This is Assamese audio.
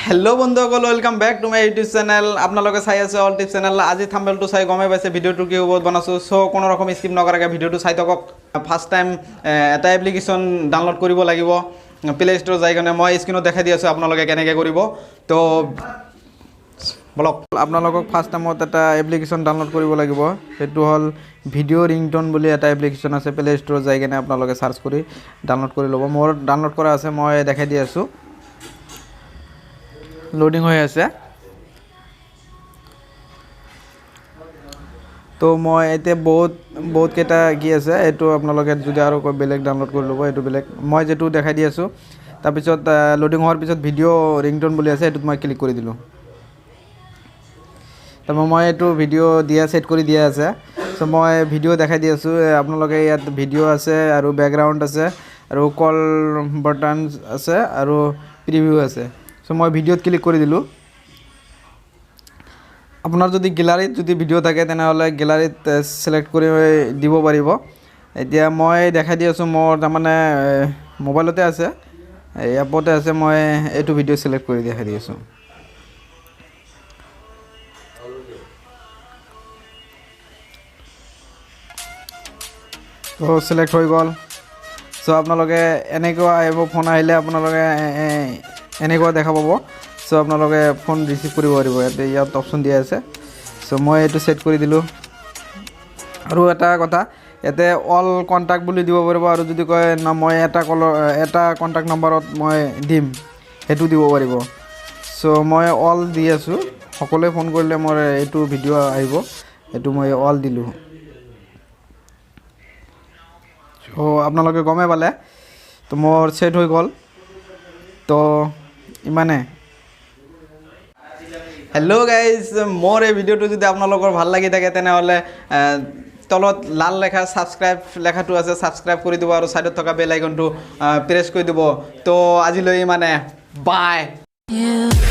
হেল্ল' বন্ধুসকল, welcome back to my YouTube channel. আপোনালোকে চাই আছে অল টিপ চেনেল। আজি থাম্বনেলটো চাই গমেই পাইছে ভিডিঅ'টো কি ওপৰত বনাইছোঁ। চ' কোনো ৰকম স্কিপ নকৰাকৈ ভিডিঅ'টো চাই থাকক। ফাৰ্ষ্ট টাইম এটা এপ্লিকেশ্যন ডাউনলোড কৰিব লাগিব প্লে ষ্ট'ৰ যাই কেনে। মই স্ক্ৰীণত দেখাই দি আছোঁ আপোনালোকে কেনেকৈ কৰিব। তো বলক, আপোনালোকক ফাৰ্ষ্ট টাইমত এটা এপ্লিকেশ্যন ডাউনলোড কৰিব লাগিব। সেইটো হ'ল ভিডিঅ' ৰিংটন বুলি এটা এপ্লিকেশ্যন আছে। প্লে ষ্ট'ৰত যাই কেনে আপোনালোকে চাৰ্চ কৰি ডাউনলোড কৰি ল'ব। মোৰ ডাউনলোড কৰা আছে, মই দেখাই দি আছোঁ। লোডিং হৈ আছে। তো মই এতিয়া বহুত বহুতকেইটা কি আছে, এইটো আপোনালোকে যদি আৰু বেলেগ ডাউনলোড কৰি ল'ব, এইটো বেলেগ। মই যিটো দেখাই দি আছোঁ। তাৰপিছত লোডিং হোৱাৰ পিছত ভিডিঅ' ৰিংটন বুলি আছে, সেইটোত মই ক্লিক কৰি দিলোঁ। তাৰপৰা মই এইটো ভিডিঅ' দিয়া ছেট কৰি দিয়া আছে। চ' মই ভিডিঅ' দেখাই দি আছোঁ আপোনালোকে। ইয়াত ভিডিঅ' আছে আৰু বেকগ্ৰাউণ্ড আছে আৰু কল বাটন আছে আৰু প্ৰিভিউ আছে। চ' মই ভিডিঅ'ত ক্লিক কৰি দিলোঁ। আপোনাৰ যদি গেলাৰীত যদি ভিডিঅ' থাকে, তেনেহ'লে গেলাৰীত ছিলেক্ট কৰি দিব পাৰিব। এতিয়া মই দেখাই দি আছোঁ, মোৰ তাৰমানে মোবাইলতে আছে, এই এপতে আছে। মই এইটো ভিডিঅ' ছিলেক্ট কৰি দেখাই দি আছোঁ। তো চিলেক্ট হৈ গ'ল। চ' আপোনালোকে এনেকুৱা আহিব, ফোন আহিলে আপোনালোকে এনেকুৱা দেখা পাব। চ' আপোনালোকে ফোন ৰিচিভ কৰিব পাৰিব। ইয়াতে ইয়াত অপশ্যন দিয়া আছে। চ' মই এইটো ছেট কৰি দিলোঁ। আৰু এটা কথা, ইয়াতে অল কণ্টেক্ট বুলি দিব পাৰিব আৰু যদি কয় ন মই এটা কলৰ এটা কণ্টেক্ট নম্বৰত মই দিম, সেইটো দিব পাৰিব। চ' মই অল দি আছোঁ। সকলোৱে ফোন কৰিলে মোৰ এইটো ভিডিঅ' আহিব। এইটো মই অল দিলোঁ। চ' আপোনালোকে গমেই পালে। তো মোৰ ছেট হৈ গ'ল। তো ইমানে। হেল্ল' গাইজ, মোৰ এই ভিডিঅ'টো যদি আপোনালোকৰ ভাল লাগি থাকে, তেনেহ'লে তলত লাল লেখা ছাবস্ক্ৰাইব লেখাটো আছে, ছাবস্ক্ৰাইব কৰি দিব আৰু ছাইডত থকা বেল আইকনটো প্ৰেছ কৰি দিব। তো আজিলৈ ইমানে, বাই। You.